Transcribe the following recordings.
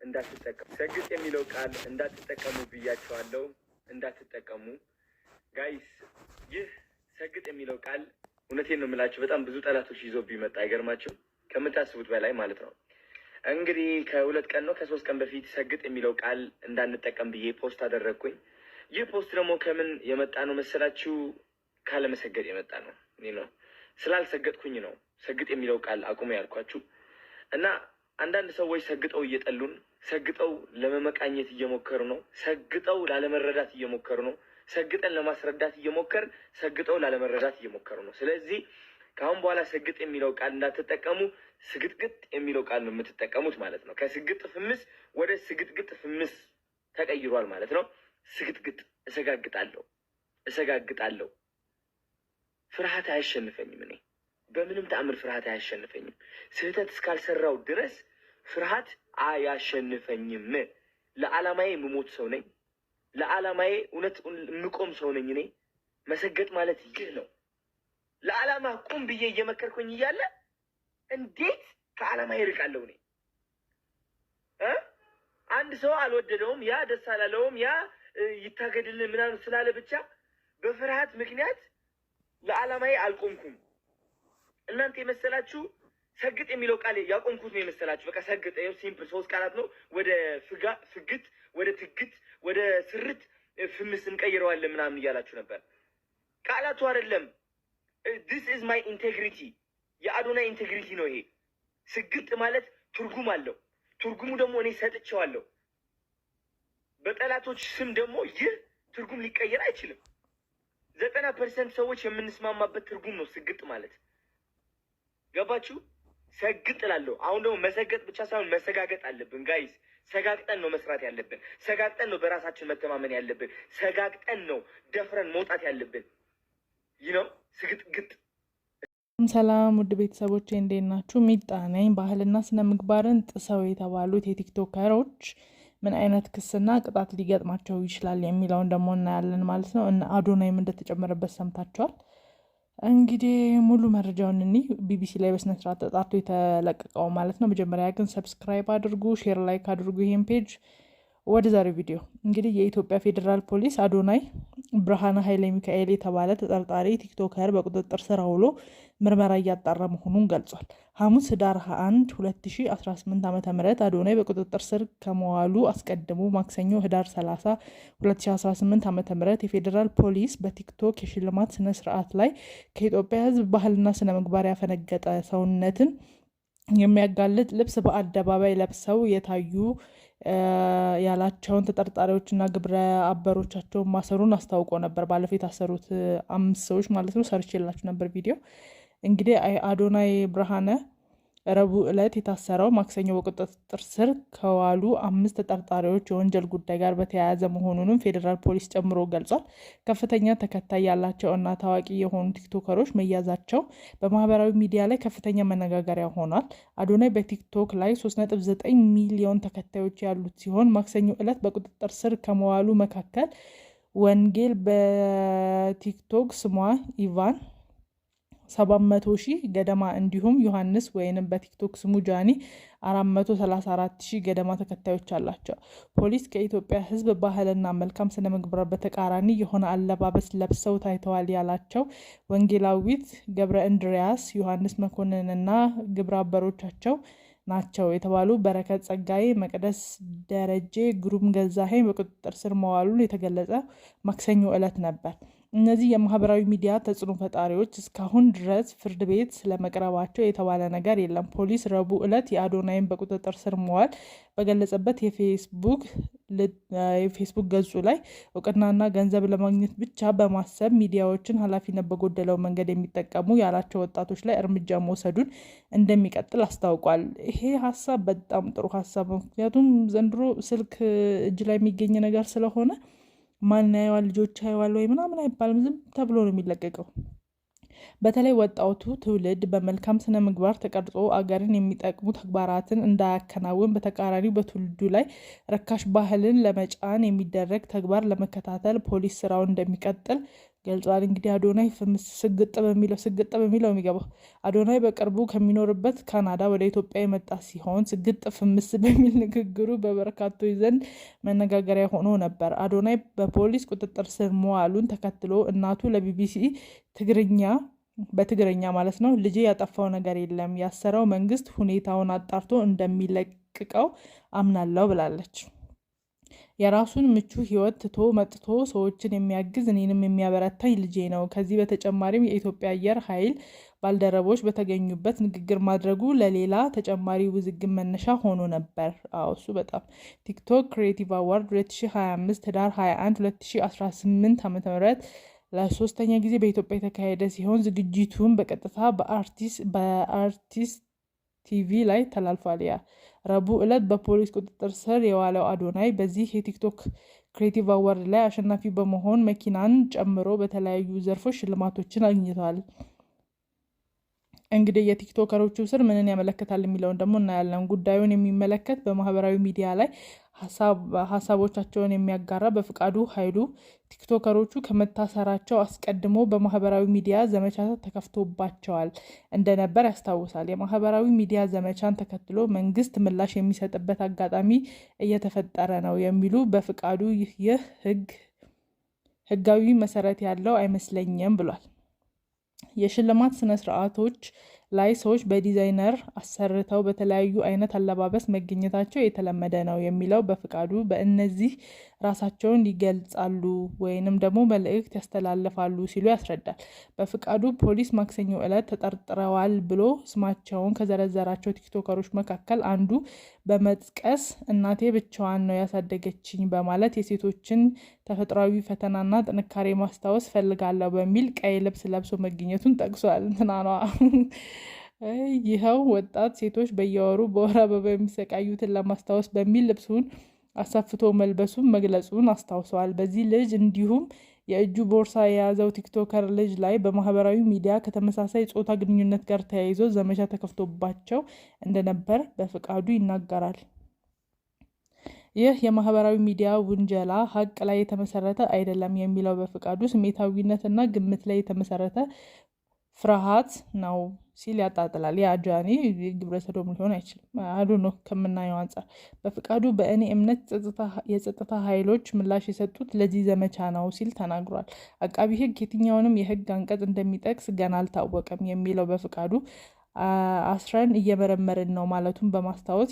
እንዳትጠቀሙ፣ ሰግጥ የሚለው ቃል እንዳትጠቀሙ ብያቸዋለሁ። እንዳትጠቀሙ guys። ይህ ሰግጥ የሚለው ቃል እውነቴን ነው የምላችሁ በጣም ብዙ ጠላቶች ይዞብኝ መጣ። አይገርማችሁ? ከምታስቡት በላይ ማለት ነው። እንግዲህ ከ2 ቀን ነው ከ3 ቀን በፊት ሰግጥ የሚለው ቃል እንዳንጠቀም ብዬ post አደረግኩኝ። ይህ post ደግሞ ከምን የመጣ ነው መሰላችሁ? ካለመሰገጥ የመጣ ነው you know። ስላልሰገጥኩኝ ነው ሰግጥ የሚለው ቃል አቁሙ ያልኳችሁ። እና አንዳንድ ሰዎች ሰግጠው እየጠሉን፣ ሰግጠው ለመመቃኘት እየሞከሩ ነው። ሰግጠው ላለመረዳት እየሞከሩ ነው። ሰግጠን ለማስረዳት እየሞከርን ሰግጠው ላለመረዳት እየሞከሩ ነው። ስለዚህ ከአሁን በኋላ ሰግጥ የሚለው ቃል እንዳትጠቀሙ፣ ስግጥግጥ የሚለው ቃል ነው የምትጠቀሙት ማለት ነው። ከስግጥ ፍምስ ወደ ስግጥግጥ ፍምስ ተቀይሯል ማለት ነው። ስግጥግጥ፣ እሰጋግጣለሁ፣ እሰጋግጣለሁ። ፍርሃት አያሸንፈኝም። እኔ በምንም ተአምር ፍርሃት አያሸንፈኝም። ስህተት እስካልሰራው ድረስ ፍርሃት አያሸንፈኝም። ለዓላማዬ የምሞት ሰው ነኝ። ለዓላማዬ እውነት የምቆም ሰው ነኝ። እኔ መሰገጥ ማለት ይህ ነው። ለዓላማ ቁም ብዬ እየመከርኩኝ እያለ እንዴት ከዓላማ ይርቃለሁ? እኔ አንድ ሰው አልወደደውም፣ ያ ደስ አላለውም፣ ያ ይታገድልን ምናምን ስላለ ብቻ በፍርሃት ምክንያት ለዓላማዬ አልቆምኩም። እናንተ የመሰላችሁ ሰግጥ የሚለው ቃል ያቆምኩት ነው የመሰላችሁ። በቃ ሰግጥ ይኸው simple ሶስት ቃላት ነው። ወደ ፍጋ ፍግት፣ ወደ ትግት፣ ወደ ስርት ፍምስ እንቀይረዋለን ምናምን እያላችሁ ነበር። ቃላቱ አይደለም። This is my integrity፣ የአዶናይ integrity ነው ይሄ። ስግጥ ማለት ትርጉም አለው። ትርጉሙ ደግሞ እኔ ሰጥቼዋለሁ። በጠላቶች ስም ደግሞ ይህ ትርጉም ሊቀየር አይችልም። 90% ሰዎች የምንስማማበት ትርጉም ነው ስግጥ ማለት። ገባችሁ? ሰግጥ እላለሁ። አሁን ደግሞ መሰገጥ ብቻ ሳይሆን መሰጋገጥ አለብን guys። ሰጋግጠን ነው መስራት ያለብን። ሰጋግጠን ነው በራሳችን መተማመን ያለብን። ሰጋግጠን ነው ደፍረን መውጣት ያለብን። ይህ ነው ስግጥግጥ። ሰላም ውድ ቤተሰቦቼ፣ እንዴት ናችሁ? ሚጣ ነኝ። ባህልና ስነ ምግባርን ጥሰው የተባሉት የቲክቶከሮች ምን አይነት ክስና ቅጣት ሊገጥማቸው ይችላል የሚለውን ደግሞ እናያለን ማለት ነው። እና አዶናይም እንደተጨመረበት ሰምታችኋል። እንግዲህ ሙሉ መረጃውን እኒ ቢቢሲ ላይ በስነ ስርዓት ተጣርቶ የተለቀቀው ማለት ነው። መጀመሪያ ግን subscribe አድርጉ፣ share፣ like አድርጉ ይሄን page። ወደ ዛሬው ቪዲዮ እንግዲህ የኢትዮጵያ ፌዴራል ፖሊስ አዶናይ ብርሃነ ኃይለ ሚካኤል የተባለ ተጠርጣሪ ቲክቶከር በቁጥጥር ስር አውሎ ምርመራ እያጣራ መሆኑን ገልጿል። ሐሙስ ህዳር 21 2018 ዓ ም አዶናይ በቁጥጥር ስር ከመዋሉ አስቀድሞ ማክሰኞ ህዳር 30 2018 ዓ ም የፌዴራል ፖሊስ በቲክቶክ የሽልማት ስነ ስርዓት ላይ ከኢትዮጵያ ሕዝብ ባህልና ስነ ምግባር ያፈነገጠ ሰውነትን የሚያጋልጥ ልብስ በአደባባይ ለብሰው የታዩ ያላቸውን ተጠርጣሪዎችና ግብረ አበሮቻቸውን ማሰሩን አስታውቆ ነበር። ባለፈው የታሰሩት አምስት ሰዎች ማለት ነው። ሰርቼላችሁ ነበር ቪዲዮ። እንግዲህ አዶናይ ብርሃነ ረቡዕ ዕለት የታሰረው ማክሰኞ በቁጥጥር ስር ከዋሉ አምስት ተጠርጣሪዎች የወንጀል ጉዳይ ጋር በተያያዘ መሆኑንም ፌዴራል ፖሊስ ጨምሮ ገልጿል። ከፍተኛ ተከታይ ያላቸው እና ታዋቂ የሆኑ ቲክቶከሮች መያዛቸው በማህበራዊ ሚዲያ ላይ ከፍተኛ መነጋገሪያ ሆኗል። አዶናይ በቲክቶክ ላይ 3.9 ሚሊዮን ተከታዮች ያሉት ሲሆን ማክሰኞ ዕለት በቁጥጥር ስር ከመዋሉ መካከል ወንጌል በቲክቶክ ስሟ ኢቫን 700 ሺህ ገደማ እንዲሁም ዮሐንስ ወይንም በቲክቶክ ስሙ ጃኒ 434 ሺህ ገደማ ተከታዮች አላቸው። ፖሊስ ከኢትዮጵያ ሕዝብ ባህልና መልካም ስነ ምግባር በተቃራኒ የሆነ አለባበስ ለብሰው ታይተዋል ያላቸው ወንጌላዊት ገብረ እንድሪያስ፣ ዮሐንስ መኮንንና ግብረ አበሮቻቸው ናቸው የተባሉ በረከት ጸጋዬ፣ መቅደስ ደረጄ፣ ግሩም ገዛኸኝ በቁጥጥር ስር መዋሉን የተገለጸ ማክሰኞ ዕለት ነበር። እነዚህ የማህበራዊ ሚዲያ ተጽዕኖ ፈጣሪዎች እስካሁን ድረስ ፍርድ ቤት ስለመቅረባቸው የተባለ ነገር የለም። ፖሊስ ረቡዕ ዕለት የአዶናይን በቁጥጥር ስር መዋል በገለጸበት የፌስቡክ ገጹ ላይ እውቅናና ገንዘብ ለማግኘት ብቻ በማሰብ ሚዲያዎችን ኃላፊነት በጎደለው መንገድ የሚጠቀሙ ያላቸው ወጣቶች ላይ እርምጃ መውሰዱን እንደሚቀጥል አስታውቋል። ይሄ ሀሳብ በጣም ጥሩ ሀሳብ ነው። ምክንያቱም ዘንድሮ ስልክ እጅ ላይ የሚገኝ ነገር ስለሆነ ማን ያየዋል፣ ልጆች ያየዋል ወይ ምናምን አይባልም። ዝም ተብሎ ነው የሚለቀቀው። በተለይ ወጣቱ ትውልድ በመልካም ስነ ምግባር ተቀርጾ አገርን የሚጠቅሙ ተግባራትን እንዳያከናውን በተቃራኒው በትውልዱ ላይ ርካሽ ባህልን ለመጫን የሚደረግ ተግባር ለመከታተል ፖሊስ ስራውን እንደሚቀጥል ገልጿል። እንግዲህ አዶናይ ፍምስ ስግጥ በሚለው ስግጥ በሚለው የሚገባው አዶናይ በቅርቡ ከሚኖርበት ካናዳ ወደ ኢትዮጵያ የመጣ ሲሆን ስግጥ ፍምስ በሚል ንግግሩ በበርካቶች ዘንድ መነጋገሪያ ሆኖ ነበር። አዶናይ በፖሊስ ቁጥጥር ስር መዋሉን ተከትሎ እናቱ ለቢቢሲ ትግርኛ፣ በትግርኛ ማለት ነው፣ "ልጄ ያጠፋው ነገር የለም፣ ያሰረው መንግስት ሁኔታውን አጣርቶ እንደሚለቅቀው አምናለሁ" ብላለች። "የራሱን ምቹ ህይወት ትቶ መጥቶ ሰዎችን የሚያግዝ፣ እኔንም የሚያበረታኝ ልጄ ነው። ከዚህ በተጨማሪም የኢትዮጵያ አየር ኃይል ባልደረቦች በተገኙበት ንግግር ማድረጉ ለሌላ ተጨማሪ ውዝግብ መነሻ ሆኖ ነበር።" አዎ፣ እሱ በጣም። TikTok Creative Award 2025 ህዳር 21 2018 ዓ.ም ለሶስተኛ ጊዜ በኢትዮጵያ የተካሄደ ሲሆን ዝግጅቱን በቀጥታ በአርቲስት ቲቪ ላይ ተላልፏል። ያ ረቡዕ ዕለት በፖሊስ ቁጥጥር ስር የዋለው አዶናይ በዚህ የ TikTok Creative Award ላይ አሸናፊ በመሆን መኪናን ጨምሮ በተለያዩ ዘርፎች ሽልማቶችን አግኝተዋል። እንግዲህ የቲክቶከሮቹ እስር ምንን ያመለክታል የሚለውን ደግሞ እናያለን። ጉዳዩን የሚመለከት በማህበራዊ ሚዲያ ላይ ሀሳቦቻቸውን የሚያጋራ በፍቃዱ ኃይሉ ቲክቶከሮቹ ከመታሰራቸው አስቀድሞ በማህበራዊ ሚዲያ ዘመቻ ተከፍቶባቸዋል እንደነበር ያስታውሳል። የማህበራዊ ሚዲያ ዘመቻን ተከትሎ መንግስት ምላሽ የሚሰጥበት አጋጣሚ እየተፈጠረ ነው የሚሉ በፍቃዱ ይህ ህጋዊ መሰረት ያለው አይመስለኝም ብሏል። የሽልማት ስነ ስርዓቶች ላይ ሰዎች በዲዛይነር አሰርተው በተለያዩ አይነት አለባበስ መገኘታቸው የተለመደ ነው የሚለው በፍቃዱ በእነዚህ ራሳቸውን ይገልጻሉ ወይንም ደግሞ መልእክት ያስተላልፋሉ ሲሉ ያስረዳል። በፍቃዱ ፖሊስ ማክሰኞ ዕለት ተጠርጥረዋል ብሎ ስማቸውን ከዘረዘራቸው ቲክቶከሮች መካከል አንዱ በመጥቀስ "እናቴ ብቻዋን ነው ያሳደገችኝ" በማለት የሴቶችን ተፈጥሯዊ ፈተናና ጥንካሬ ማስታወስ ፈልጋለሁ በሚል ቀይ ልብስ ለብሶ መገኘቱን ጠቅሷል። እንትና ነዋ። ይኸው ወጣት ሴቶች በየወሩ በወር አበባ የሚሰቃዩትን ለማስታወስ በሚል ልብሱን አሰፍቶ መልበሱን መግለጹን አስታውሰዋል። በዚህ ልጅ እንዲሁም የእጁ ቦርሳ የያዘው ቲክቶከር ልጅ ላይ በማህበራዊ ሚዲያ ከተመሳሳይ ጾታ ግንኙነት ጋር ተያይዞ ዘመቻ ተከፍቶባቸው እንደነበር በፍቃዱ ይናገራል። ይህ የማህበራዊ ሚዲያ ውንጀላ ሀቅ ላይ የተመሰረተ አይደለም የሚለው በፍቃዱ ስሜታዊነትና ግምት ላይ የተመሰረተ ፍርሃት ነው ሲል ያጣጥላል። ያ ጃኒ ግብረ ሰዶም ሊሆን አይችልም። አዱ ነው ከምናየው አንጻር። በፍቃዱ በእኔ እምነት የጸጥታ ኃይሎች ምላሽ የሰጡት ለዚህ ዘመቻ ነው ሲል ተናግሯል። አቃቢ ሕግ የትኛውንም የሕግ አንቀጽ እንደሚጠቅስ ገና አልታወቀም የሚለው በፍቃዱ አስረን እየመረመርን ነው ማለቱን በማስታወስ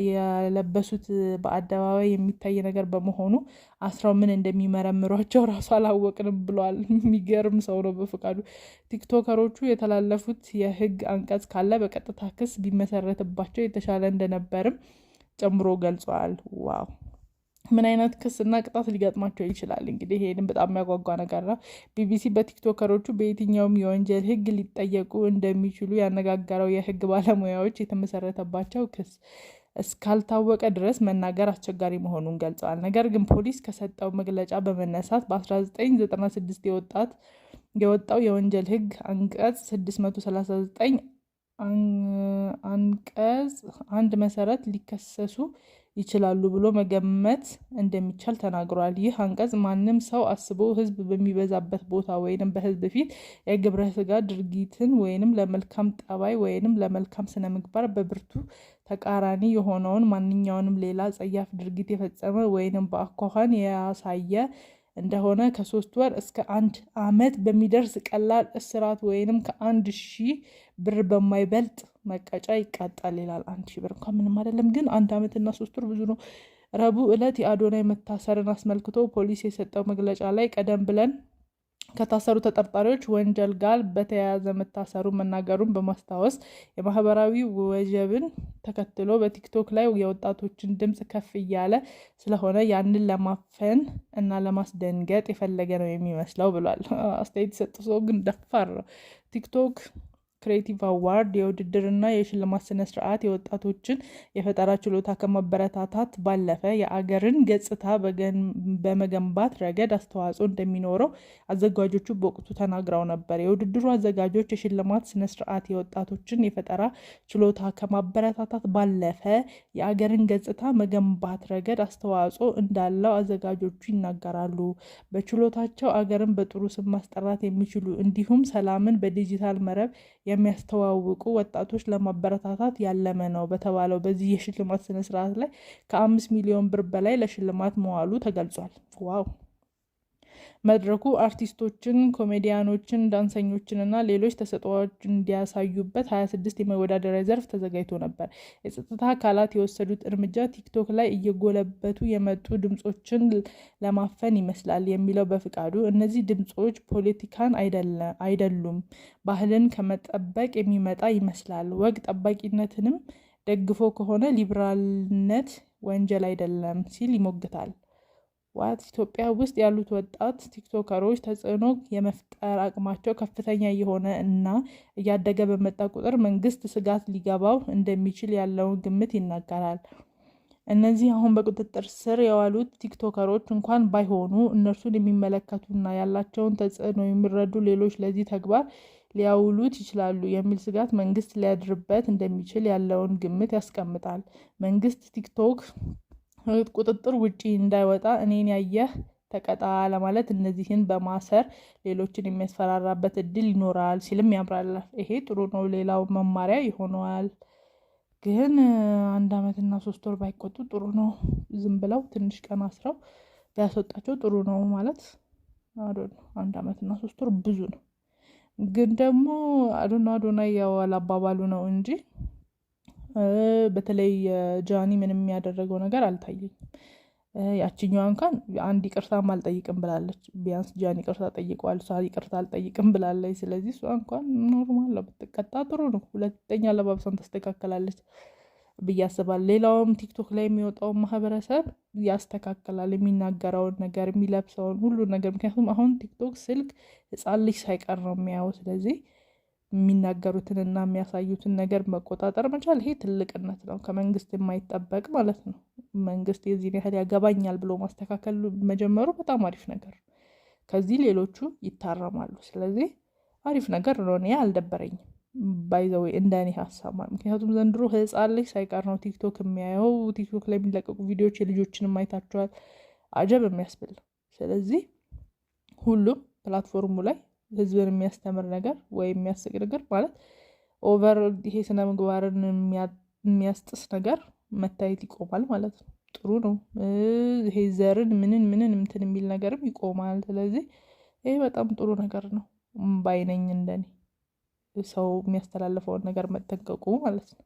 የለበሱት በአደባባይ የሚታይ ነገር በመሆኑ አስረው ምን እንደሚመረምሯቸው ራሱ አላወቅንም ብሏል። የሚገርም ሰው ነው በፍቃዱ። ቲክቶከሮቹ የተላለፉት የህግ አንቀጽ ካለ በቀጥታ ክስ ቢመሰረትባቸው የተሻለ እንደነበርም ጨምሮ ገልጿል። Wow፣ ምን አይነት ክስ እና ቅጣት ሊገጥማቸው ይችላል? እንግዲህ ይሄንን በጣም የሚያጓጓ ነገር ነው። ቢቢሲ በቲክቶከሮቹ በየትኛውም የወንጀል ህግ ሊጠየቁ እንደሚችሉ ያነጋገረው የህግ ባለሙያዎች የተመሰረተባቸው ክስ እስካልታወቀ ድረስ መናገር አስቸጋሪ መሆኑን ገልጸዋል። ነገር ግን ፖሊስ ከሰጠው መግለጫ በመነሳት በ1996 የወጣው የወንጀል ህግ አንቀጽ 639 አንቀጽ 1 መሰረት ሊከሰሱ ይችላሉ ብሎ መገመት እንደሚቻል ተናግሯል። ይህ አንቀጽ ማንም ሰው አስቦ ህዝብ በሚበዛበት ቦታ ወይንም በህዝብ ፊት የግብረ ስጋ ድርጊትን ወይንም ለመልካም ጠባይ ወይንም ለመልካም ስነ ምግባር በብርቱ ተቃራኒ የሆነውን ማንኛውንም ሌላ ጸያፍ ድርጊት የፈጸመ ወይንም በአኳኋን ያሳየ እንደሆነ ከ3 ወር እስከ አንድ ዓመት በሚደርስ ቀላል እስራት ወይንም ከ1,000 ብር በማይበልጥ መቀጫ ይቀጣል ይላል። 1,000 ብር እንኳን ምንም አይደለም፣ ግን አንድ ዓመትና 3 ወር ብዙ ነው። ረቡዕ ዕለት የአዶናይ መታሰርን አስመልክቶ ፖሊስ የሰጠው መግለጫ ላይ ቀደም ብለን ከታሰሩ ተጠርጣሪዎች ወንጀል ጋር በተያያዘ መታሰሩ መናገሩን በማስታወስ የማህበራዊ ወጀብን ተከትሎ በቲክቶክ ላይ የወጣቶችን ድምፅ ከፍ እያለ ስለሆነ ያንን ለማፈን እና ለማስደንገጥ የፈለገ ነው የሚመስለው ብሏል። አስተያየት የሰጡ ሰው ግን ደፋር ነው። ቲክቶክ Creative Award የውድድርና የሽልማት ስነ ስርዓት የወጣቶችን የፈጠራ ችሎታ ከማበረታታት ባለፈ የአገርን ገጽታ በመገንባት ረገድ አስተዋጽኦ እንደሚኖረው አዘጋጆቹ በወቅቱ ተናግረው ነበር። የውድድሩ አዘጋጆች የሽልማት ስነ ስርዓት የወጣቶችን የፈጠራ ችሎታ ከማበረታታት ባለፈ የአገርን ገጽታ መገንባት ረገድ አስተዋጽኦ እንዳለው አዘጋጆቹ ይናገራሉ። በችሎታቸው አገርን በጥሩ ስም ማስጠራት የሚችሉ እንዲሁም ሰላምን በዲጂታል መረብ የሚያስተዋውቁ ወጣቶች ለማበረታታት ያለመ ነው በተባለው በዚህ የሽልማት ስነስርዓት ላይ ከ5 ሚሊዮን ብር በላይ ለሽልማት መዋሉ ተገልጿል። Wow! መድረኩ አርቲስቶችን፣ ኮሜዲያኖችን፣ ዳንሰኞችን እና ሌሎች ተሰጥኦዎች እንዲያሳዩበት 26 የመወዳደሪያ ዘርፍ ተዘጋጅቶ ነበር። የጸጥታ አካላት የወሰዱት እርምጃ ቲክቶክ ላይ እየጎለበቱ የመጡ ድምጾችን ለማፈን ይመስላል የሚለው በፍቃዱ፣ እነዚህ ድምጾች ፖለቲካን አይደሉም፣ ባህልን ከመጠበቅ የሚመጣ ይመስላል። ወግ ጠባቂነትንም ደግፎ ከሆነ ሊበራልነት ወንጀል አይደለም ሲል ይሞግታል። What? ኢትዮጵያ ውስጥ ያሉት ወጣት ቲክቶከሮች ተጽዕኖ የመፍጠር አቅማቸው ከፍተኛ እየሆነ እና እያደገ በመጣ ቁጥር መንግስት ስጋት ሊገባው እንደሚችል ያለውን ግምት ይናገራል። እነዚህ አሁን በቁጥጥር ስር የዋሉት ቲክቶከሮች እንኳን ባይሆኑ እነርሱን የሚመለከቱና ያላቸውን ተጽዕኖ የሚረዱ ሌሎች ለዚህ ተግባር ሊያውሉት ይችላሉ የሚል ስጋት መንግስት ሊያድርበት እንደሚችል ያለውን ግምት ያስቀምጣል። መንግስት ቲክቶክ ቁጥጥር ውጪ እንዳይወጣ እኔን ያየህ ተቀጣ ለማለት እነዚህን በማሰር ሌሎችን የሚያስፈራራበት እድል ይኖራል ሲልም ያብራራል። ይሄ ጥሩ ነው፣ ሌላው መማሪያ ይሆነዋል። ግን 1 አመትና 3 ወር ባይቆጡ ጥሩ ነው። ዝም ብለው ትንሽ ቀን አስረው ቢያስወጣቸው ጥሩ ነው ማለት 1 አመትና 3 ወር ብዙ ነው። ግን ደግሞ አዶናይ ያው አባባሉ ነው እንጂ በተለይ ጃኒ ምንም ያደረገው ነገር አልታየኝም። ያችኛዋ እንኳን አንድ ይቅርታም አልጠይቅም ብላለች። ቢያንስ ጃኒ ይቅርታ ጠይቀዋል፣ እሷ ይቅርታ አልጠይቅም ብላለች። ስለዚህ እሷ እንኳን normal ነው፣ ብትቀጣ ጥሩ ነው። ሁለተኛ አለባበሷን ታስተካከላለች ብዬ አስባለሁ። ሌላውም ቲክቶክ ላይ የሚወጣውን ማህበረሰብ ያስተካክላል፣ የሚናገረውን ነገር፣ የሚለብሰውን ሁሉ ነገር። ምክንያቱም አሁን ቲክቶክ ስልክ ሕፃን ልጅ ሳይቀር ነው የሚያየው። ስለዚህ የሚናገሩትንና የሚያሳዩትን ነገር መቆጣጠር መቻል ይሄ ትልቅነት ነው፣ ከመንግስት የማይጠበቅ ማለት ነው። መንግስት የዚህን ያህል ያገባኛል ብሎ ማስተካከል መጀመሩ በጣም አሪፍ ነገር ነው። ከዚህ ሌሎቹ ይታረማሉ። ስለዚህ አሪፍ ነገር ነው። እኔ አልደበረኝም። By the way እንደ እኔ ሀሳብ ማለት ምክንያቱም ዘንድሮ ህፃን ልጅ ሳይቀር ነው ቲክቶክ የሚያየው። ቲክቶክ ላይ የሚለቀቁ ቪዲዮዎች የልጆችንም አይታችኋል። አጀብ የሚያስብል ነው። ስለዚህ ሁሉም platform ኡ ላይ ህዝብን የሚያስተምር ነገር ወይ የሚያስቅ ነገር ማለት over ይሄ ስነ ምግባርን የሚያስጥስ ነገር መታየት ይቆማል ማለት ነው። ጥሩ ነው። ይሄ ዘርን ምንን ምንን እንትን የሚል ነገርም ይቆማል። ስለዚህ ይሄ በጣም ጥሩ ነገር ነው ባይነኝ እንደኔ ሰው የሚያስተላልፈውን ነገር መጠንቀቁ ማለት ነው።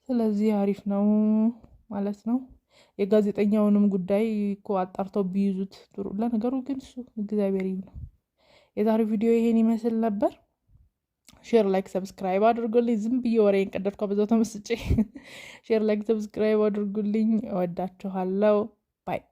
ስለዚህ አሪፍ ነው ማለት ነው። የጋዜጠኛውንም ጉዳይ እኮ አጣርተው ቢይዙት ጥሩ። ለነገሩ ግን እሱ እግዚአብሔር ይሁን። የዛሬው ቪዲዮ ይሄን ይመስል ነበር። Share፣ like፣ subscribe አድርጉልኝ። ዝም ብዬ ወሬን ቀደድኳ በዛው ተመስጬ። Share፣ like፣ subscribe አድርጉልኝ። እወዳችኋለሁ። Bye.